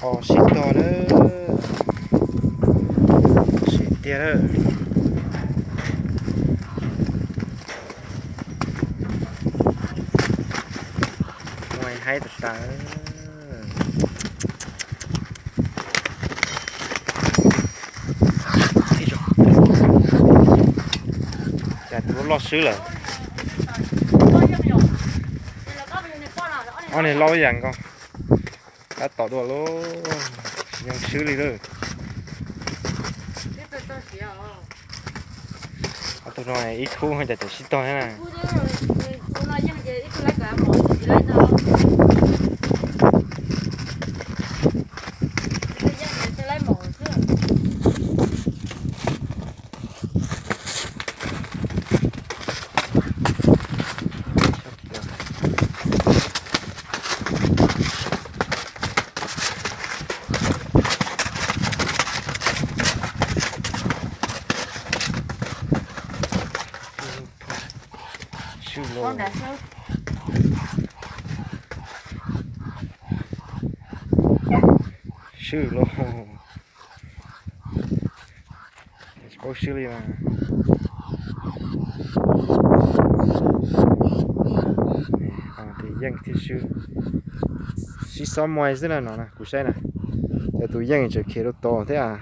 Os, sib tog lawm. Sib tiag lawm. Muaj haib tas tas. Cas tus loj swb lawm. Ob niag laub ib yam nkaus. Tab tom dua lub, tsis yeej swb li lawm. Ob tug no ib khub cas tseem sib tog thiab na. Swb los, swb los. Tsis paub swb li mas. Tus yeej thiaj swb. Sib xob muaj xwb na no na, kuv saib na. Cov tus yeej tseem khiav rau tod thiab.